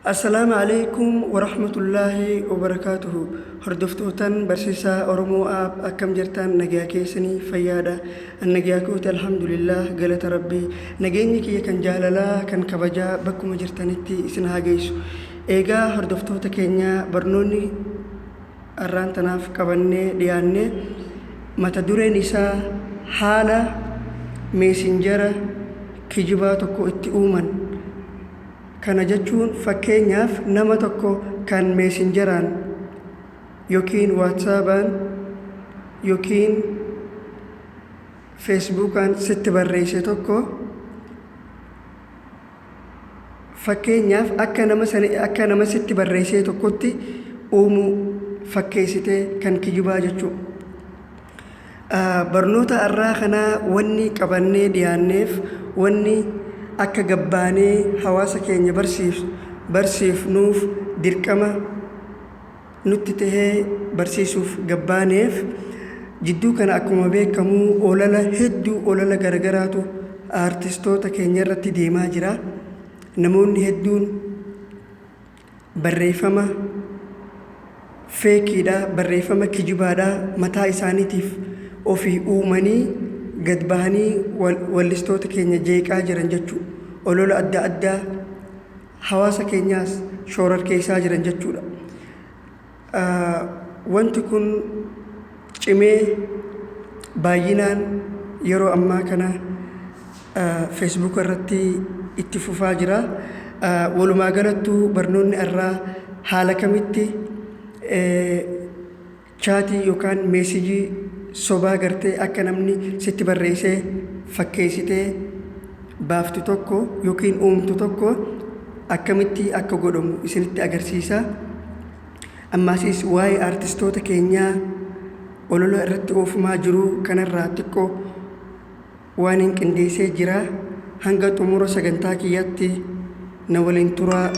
Assalaamu Aleeykum Warahmatullaahi Wabarakaatuhu Hordoftootan Barsiisaa Oromoo App akkam jirtan nagayaa keessanii fayyaadha an nagayaa kooti Alhamdulillaah galata Rabbii nageenyi kiyya kan jaalalaa kan kabajaa bakkuma jirtanitti isin haa geessu eegaa hordoftoota keenya barnoonni arraan tanaaf qabannee dhiyaanne mata dureen isaa haala meesinjara kijibaa tokko itti uuman Kana jechuun fakkeenyaaf nama tokko kan meesinjaraan yokiin waatsaabaan yokiin feesbuukaan sitti barreesse tokko fakkeenyaaf akka nama sani akka nama sitti barreessee tokkotti uumuu fakkeessitee kan kijibaa jechuu. Barnoota arraa kanaa wanni qabannee dhiyaanneef wanni akka gabbaanee hawaasa keenya barsiifnuuf dirqama nutti tahee barsiisuuf gabbaaneef jidduu kana akkuma beekamu olala hedduu olala garagaraatu aartistoota keenya irratti deemaa jira. Namoonni hedduun barreeffama feekiidha, barreeffama kijibaadha mataa isaaniitiif ofii uumanii gad bahanii wallistoota keenya jeeqaa jiran jechuudha. Olola adda addaa hawaasa keenyaas shoorarkeessaa jiran jechuudha. Wanti kun cimee baay'inaan yeroo ammaa kana feesbuuka irratti itti fufaa jira. Walumaa galattuu barnoonni irraa haala kamitti chaatii yookaan meesijii sobaa gartee akka namni sitti barreessee fakkeessitee baaftu tokko yookiin uumtu tokko akkamitti akka godhamu isinitti agarsiisa. Ammaasis waa'ee aartistoota keenyaa olola irratti oofamaa jiru kanarraa xiqqoo waanin qindeessee jira. Hanga xumura sagantaa kiyyaatti na waliin turaa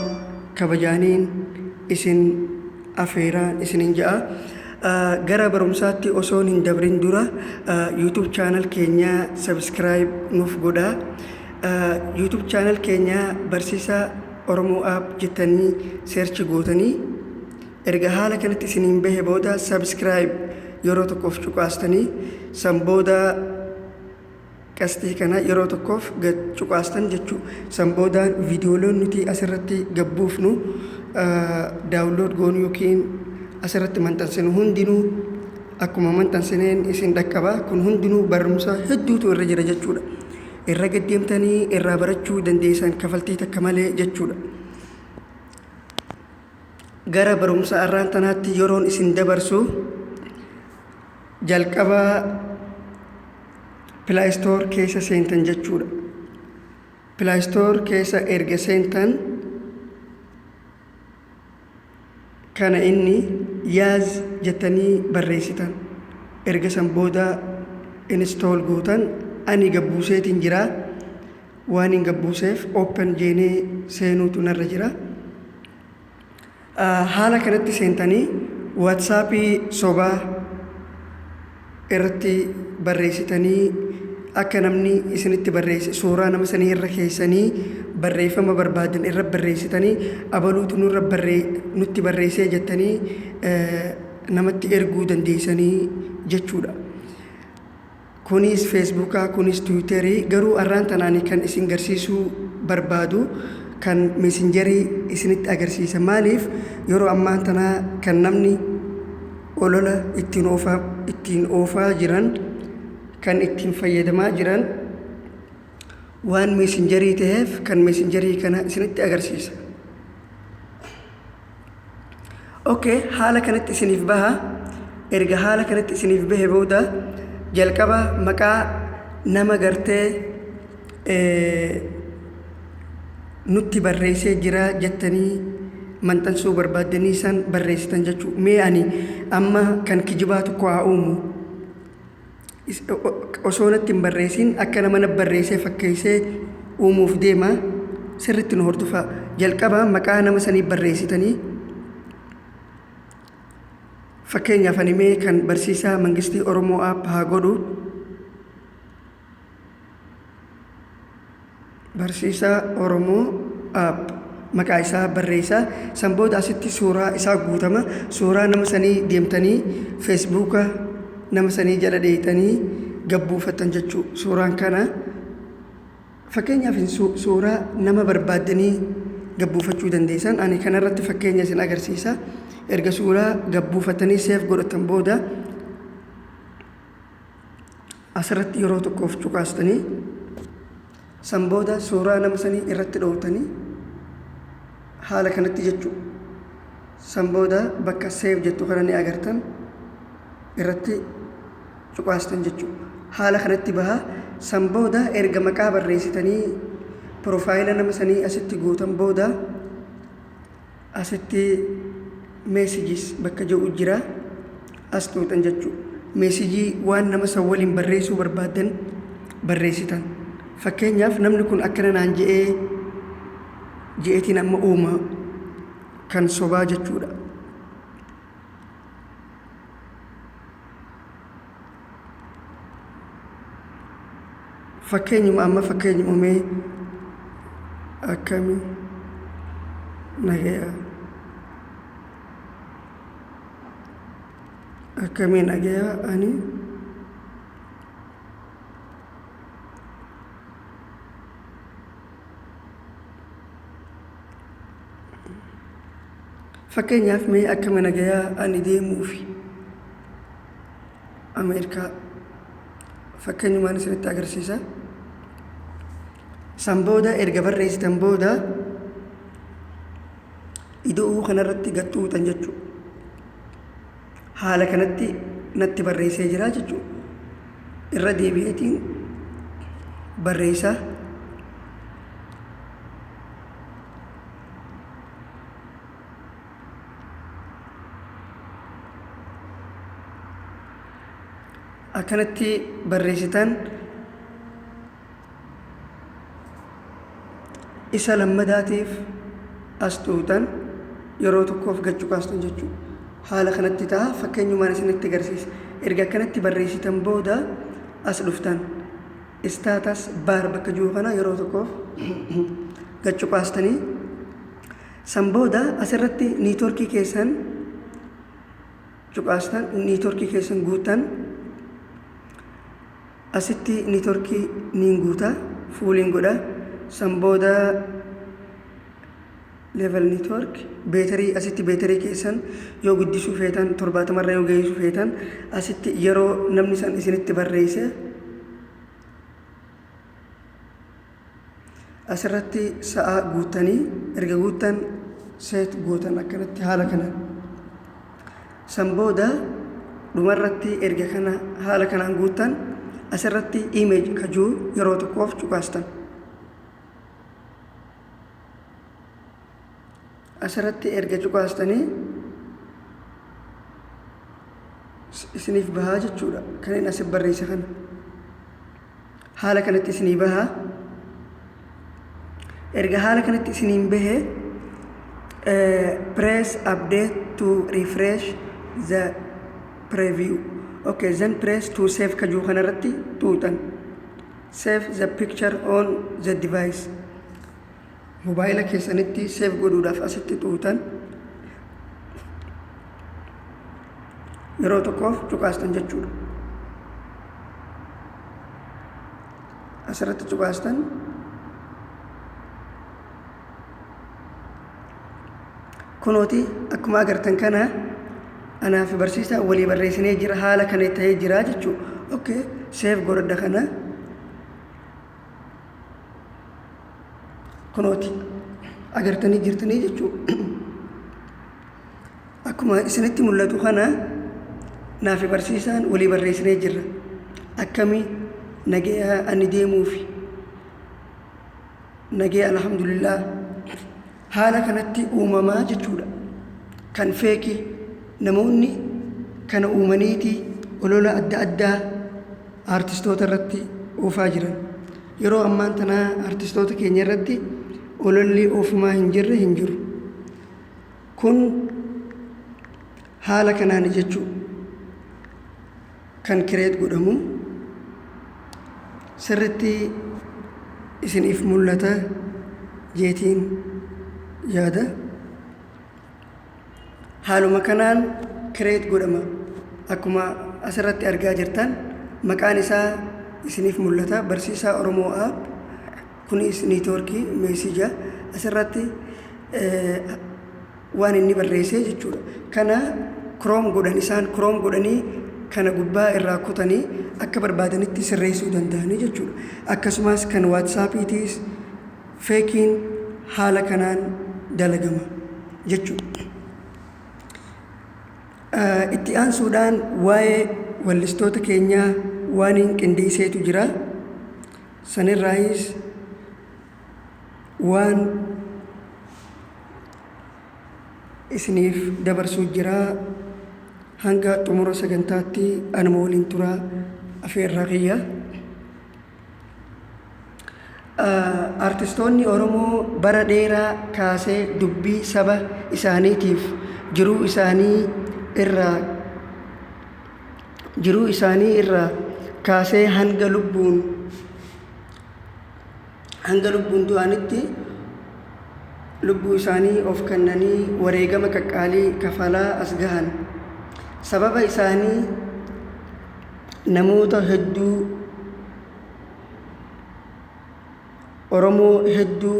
kabajaaniin isin afeeraan isinin ja'a. Gara barumsaatti osoon hin dabrin dura YouTube channel keenya subscribe nuuf godhaa. YouTube channel keenya Barsiisaa Oromoo App jettanii search gootanii erga haala kanatti isiniin bahe booda subscribe yeroo tokkoof cuqaastanii san booda qastii kana yeroo tokkoof gad cuqaastan jechuu san boodaan viidiyooleen nuti asirratti gabbuufnu daawunlood goonu yookiin asirratti maxxansinu hundinuu akkuma maxxansineen isin dhaqqaba kun hundinuu barumsa hedduutu irra jira jechuudha irra gad deemtanii irraa barachuu dandeessan kafaltii takka malee jechuudha. Gara barumsa arraan tanaatti yeroon isin dabarsu jalqaba Play Store keessa seentan jechuudha. Play Store keessa erga seentan kana inni yaaz jettanii barreessitan. Erga san booda install gootan ani gabbuuseetiin jira. Waan hin gabbuuseef open jeenee seenuutu narra jira. Haala kanatti seentanii WhatsAppii sobaa irratti barreessitanii akka namni isinitti barreesse suuraa nama sanii irra keessanii barreeffama barbaadan irra barreessitanii abaluutu nurra barree nutti barreessee jettanii namatti erguu dandeessanii jechuudha. Kunis Feesbuukaa kunis Tiwiiterii garuu arraan tanaani kan isin garsiisuu barbaadu kan meesinjarii isinitti agarsiisa maaliif yeroo ammaan tanaa kan namni olola ittiin oofaa ittiin oofaa jiran kan ittiin fayyadamaa jiran waan meesinjarii ta'eef kan meesinjarii kana isinitti agarsiisa. Ok haala kanatti isiniif baha erga haala kanatti isiniif bahe booda jalqaba maqaa nama gartee nutti barreessee jira jettanii maxxansuu barbaaddanii san barreessitan jechuu mee ani amma kan kijibaa tokko haa uumu osoo natti hin barreessin akka nama na barreessee fakkeessee uumuuf deema sirritti nu hordofaa jalqaba maqaa nama sanii barreessitanii fakkeenyaaf ani mee kan barsiisaa mangistii Oromoo app haa godhu barsiisaa Oromoo app Maqaa isaa barreessaa. San booda asitti suuraa isaa guutama. Suuraa nama sanii deemtanii Feesbuuka nama sanii jala dheeytanii gabbuufattan jechuu. Suuraan kana fakkeenyaaf suuraa nama barbaaddanii gabbuufachuu dandeessan. Ani kanarratti fakkeenya isin agarsiisa. Erga suuraa gabbuufatanii save godhatan booda, asirratti yeroo tokkoof cuqaastanii, san booda suuraa nama sanii irratti dhoowtanii haala kanatti jechuu. San booda bakka "save" jettu kana ni agartan, irratti cuqaastan jechuu. Haala kanatti baha. San booda erga maqaa barreessitanii profile nama sanii asitti guutan booda, asitti "messages" bakka jedhu jira, as tuuxan jechuu. Message waan nama san waliin barreessuu barbaaddan barreessitan. Fakkeenyaaf, namni kun akkana naan je'ee je'eetiin amma uuma kan sobaa jechuudha. Fakkeenyuma amma fakkeenyuma mee akkami nagaya, akkamii nagaya, ani fakkeenyaaf mee akkami nagayaa, ani deemuufi Ameerikaa, fakkeenyumaan isinitti agarsiisa. San booda erga barreessitan booda ida'uu kanarratti gaxxuutan jechuudha. Haala kanatti natti barreessee jira jechuudha. Irra deebi'eetiin barreessaa. Akkanatti barreessitan. Isa lammadaatiif as tuutan, yeroo tokkoof gachuu kaastan jechuudha. Haala kanatti ta'a, fakkeenyumaan isinitti agarsiisa. Erga akkanatti barreessitan booda as dhuftan, "status bar" bakka jiru kana yeroo tokkoof gachuu kaastanii, san booda asirratti network keessan cuqaastan, network keessan guutan. Asitti network niin guuta, full godha. San booda level network, battery, asitti battery keessan yoo guddisuu feetan, 70rra yoo geessuu feetan, asitti yeroo namni san isinitti barreesse asirratti sa'a guuttanii, erga guuttan set gootan akkanatti haala kanaan. San booda dhumarratti erga kana haala kanaan guuttan, asirratti "image" kajuu yeroo tokkoof cuqaastan. Asirratti erga cuqaastanii isiniif bahaa jechuudha. Kan inni asii barreesse kana haala kanatti isinii bahaa. Erga haala kanatti isiniin bahe, "Press update to refresh the preview." Okay, then "press to save" kajuu kanarratti tuuxan. Save the picture on the device, mobaayila keessanitti save godhuudhaaf asitti tuutan, yeroo tokkoof cuqaastan jechuudha. Asirratti cuqaastan. Kunooti, akkuma agartan kana anaa fi barsiisaa walii barreessinee jira, haala kana ta'ee jira jechuudha. Okay, save godhadha kana. Kunooti, agartanii jirtanii jechuudha. Akkuma isinitti mul'atu kana naa fi barsiisaan walii barreessinee jirra. Akkamii nagaya, ani deemuufi nagee, alhamdulillah. Haala kanatti uumamaa jechuudha. Kan fake namoonni kana uumaniiti olola adda addaa aartistoota irratti oofaa jiran. Yeroo ammaan tanaa aartistoota keenya irratti ololli oofumaa hin jirre hin jiru. Kun haala kanaan jechuu kan create godhamu sirritti isiniif mul'ata jeetiin. yaada. Haaluma kanaan create godhama. Akkuma asirratti argaa jirtan, maqaan isaa isiniif mul'ata, Barsiisaa Oromoo App. Kunis network message asirratti waan inni barreessee jechuudha. Kana crop godhan, isaan crop godhanii kana gubbaa irraa kutanii akka barbaadanitti sirreessuu danda'anii jechuudha. Akkasumas kan WhatsAppiitiis fakeiin haala kanaan dalagama jechuudha. Itti aansuudhaan waa'ee wallistoota keenyaa waan hin qindeesseetu jira. Sanirraayis waan isiniif dabarsuu jira. Hanga xumura sagantaatti anuma waliin turaa afeerraa kiyya. Artistoonni Oromoo bara dheeraa kaasee dubbii saba isaaniitiif jiruu isaanii irraa kaasee hanga lubbuun du'anitti lubbuu isaanii of kennanii wareegama qaqqaalii kafalaa as gahan. Sababa isaanii namoota hedduu, Oromoo hedduu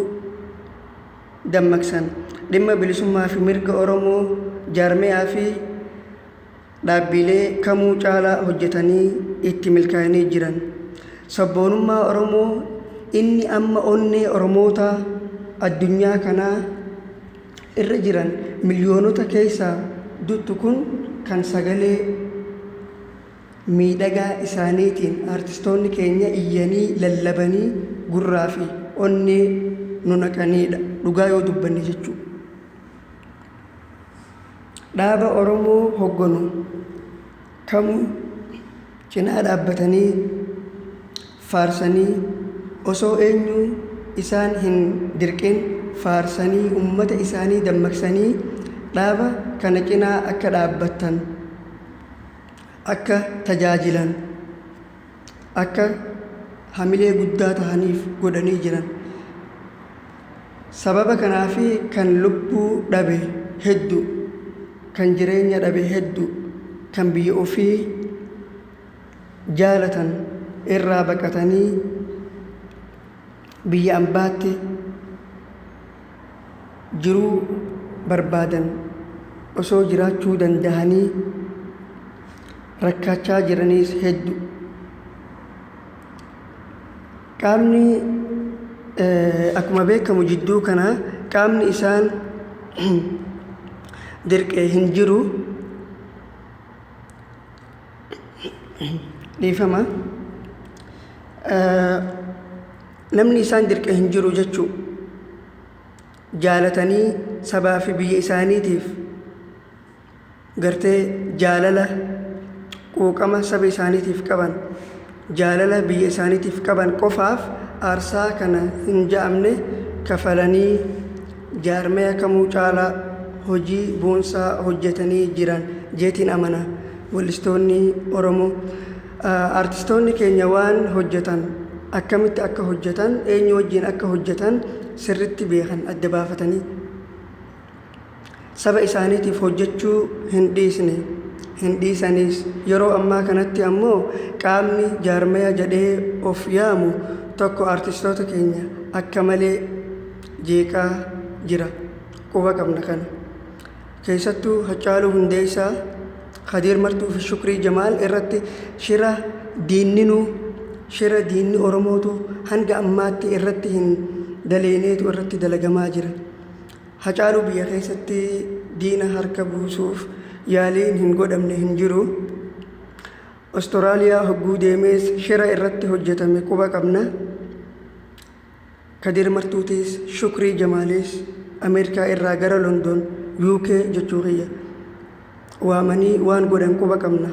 dammaqsan. Dhimma bilisummaa fi mirga Oromoo jaarmiyaa fi dhaabbilee kamuu caalaa hojjetanii itti milkaa'anii jiran. Sabboonummaa Oromoo inni amma onnee Oromoota addunyaa kanaa irra jiran miliyoonota keessaa duttu kun kan sagalee miidhagaa isaaniitiin artistoonni keenya iyyanii lallabanii gurraa fi onnee nu naqaniidha, dhugaa yoo dubbanne jechuudha. Dhaaba Oromoo hogganu kamuu cinaa dhaabbatanii faarsanii, osoo eenyuu isaan hin dirqin faarsanii, ummata isaanii dammaqsanii dhaaba kana cinaa akka dhaabbattan, akka tajaajilan, akka hamilee guddaa tahaniif godhanii jiran. Sababa kanaafi kan lubbuu dhabe hedduu, kan jireenya dhabe hedduu, kan biyya ofii jaalatan irraa baqatanii biyya ambaatti jiruu barbaadan osoo jiraachuu dandahanii rakkachaa jiraniis hedduu. Qaamni akkuma beekamu jidduu kana qaamni isaan dirqee hin jiru. Dhiifama. Namni isaan dirqee hin jiru jechuu, jaalatanii sabaa fi biyya isaaniitiif gartee jaalala quuqama saba isaaniitiif qaban, jaalala biyya isaaniitiif qaban qofaaf aarsaa kana hin ja'amne kafalanii jaarmaya kamuu caalaa hojii boonsaa hojjetanii jiran jeetiin amana. Wallistoonni Oromoo, artistoonni keenya waan hojjetan, akkamitti akka hojjetan, eenyu wajjin akka hojjetan sirritti beekan adda baafatanii saba isaaniitiif hojjechuu hin dhiisne, hin dhiisanis. Yeroo ammaa kanatti ammoo qaamni jaarmaya jedhee of yaamu tokko artistoota keenya akka malee jeeqaa jira, quba qabna kana. Keessattuu Haccaaluu Hundeessaa, Khadiir Martuu fi Shukrii Jamaal irratti shira diinninuu, shira diinni Oromootu hanga ammaatti irratti hin daleeneetu irratti dalagamaa jira. Hacaaluu biyya keessatti diina harka buusuuf yaaliin hin godhamne hin jiru. Ostiraaliyaa hogguu deemees shira irratti hojjetame quba qabna. Kadir Martuutis Shukrii Jamaalees Ameerikaa irraa gara London, UK jechuu kiyya, waamanii waan godhan quba qabna.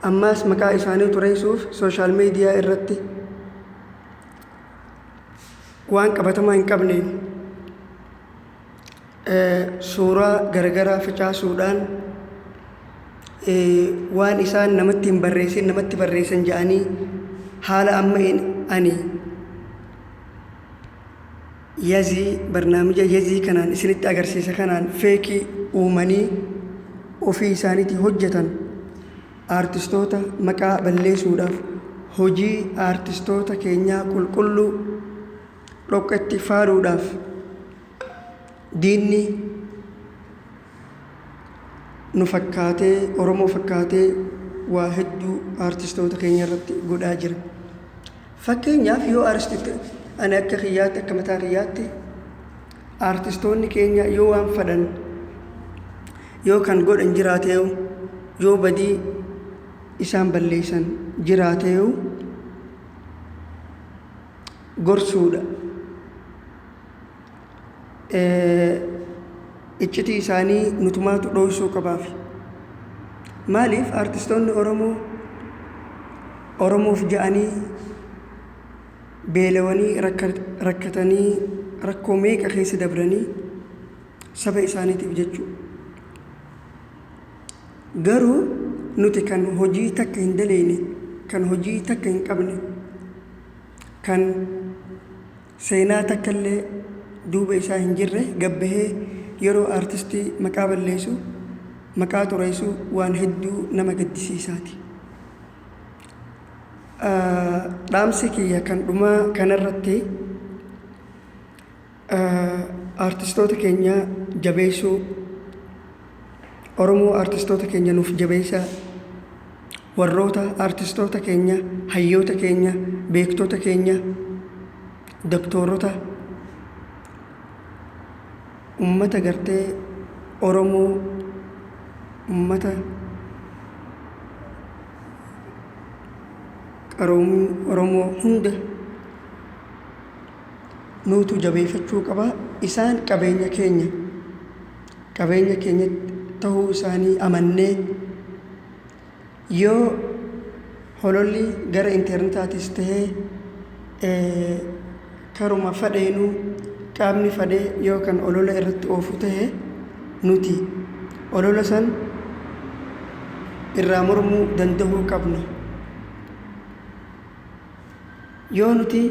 Ammaas maqaa isaanii xureessuuf social media irratti waan qabatamaa hin qabneen suuraa garagaraa facaasuudhaan waan isaan namatti hin barreessin namatti barreessan jedhanii haala amma ani Yazii barnaamija yazii kanaan isinitti agarsiisa kanaan feekii uumanii ofii isaaniitii hojjetan aartistoota maqaa balleessuudhaaf hojii aartistoota keenyaa qulqulluu dhoqqetti faaluudhaaf diinni nu fakkaatee Oromoo fakkaatee waa hedduu aartistoota keenya irratti godhaa jira. Fakkeenyaaf yoo aartisti ani akka kiyyaatti akka mataa kiyyaatti aartistoonni keenya yoo waan fadhan yoo kan godhan jiraateeyu yoo badii isaan balleessan jiraateeyu gorsuudha. Iccitii isaanii nutumaatu dhoksuu qabaaf. Maaliif aartistoonni Oromoo Oromoof ja'anii beelawanii rakkatanii rakkoo meeqa keessa dabranii saba isaaniitiif jechuu. Garuu nuti kan hojii takka hin daleeyne, kan hojii takka hin qabne, kan seenaa takka illee duuba isaa hin jirre gabbahee yeroo aartistii maqaa balleessu, maqaa xureessu waan hedduu nama gaddisiisaati. Dhaamsi kiyya kan dhumaa kanarratti aartistoota keenya jabeessuu Oromoo aartistoota keenya nuuf jabeessaa warroota aartistoota keenya hayyoota keenya beektota keenya doktoorota ummata gartee Oromoo ummata qaroomii Oromoo hunda nuutu jabeeffachuu qaba. Isaan qabeenya keenya qabeenya keenya tahuu isaanii amannee yoo hololli gara intarneetaatis tahee karuma fadheenuu qaamni fadhee yoo kan olola irratti oofu tahe nuti olola san irraa mormuu dandahuu qabna. Yoo nuti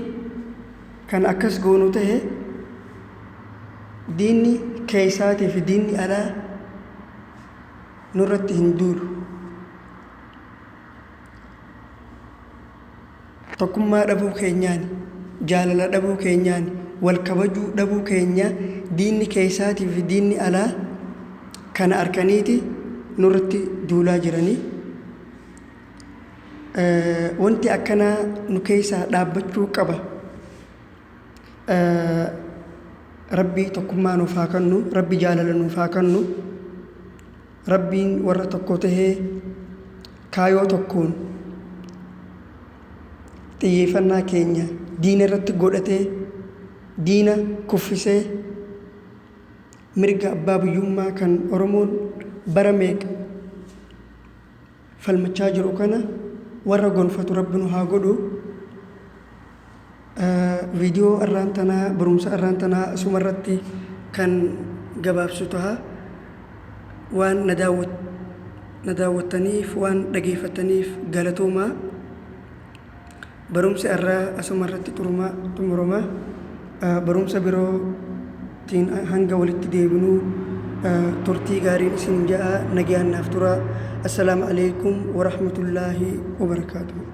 kan akkas goonu tahe diinni keessaatii fi diinni alaa nurratti hin duulu. Tokkummaa dhabuu keenyaani, jaalala dhabuu keenyaani, wal kabajuu dhabuu keenya diinni keessaatii fi diinni alaa kana arkaniiti nurratti duulaa jiranii. Wanti akkanaa nu keessaa dhaabbachuu qaba. Rabbi tokkummaa nuuf haa kennu, Rabbi jaalala nuuf haa kennu. Rabbiin warra tokko tahee kaayoo tokkoon xiyyeeffannaa keenya diina irratti godhatee diina kuffisee mirga abbaa biyyummaa kan Oromoon bara meeqa falmachaa jiru kana warra gonfatu Rabbi nu haa godhu. Viidiyoo irraan tanaa barumsa irraan tanaa asuma irratti kan gabaabsu taha. Waan na daawwattaniif waan dhageeffattaniif galatoomaa. Barumsi irraa asuma irratti xumurama. Barumsa birootiin hanga walitti deebinuu turtii gaariin isin ja'a nagayaan naaf tura. Assalaamu alaikum warahmatullaahi wabarakaatuh.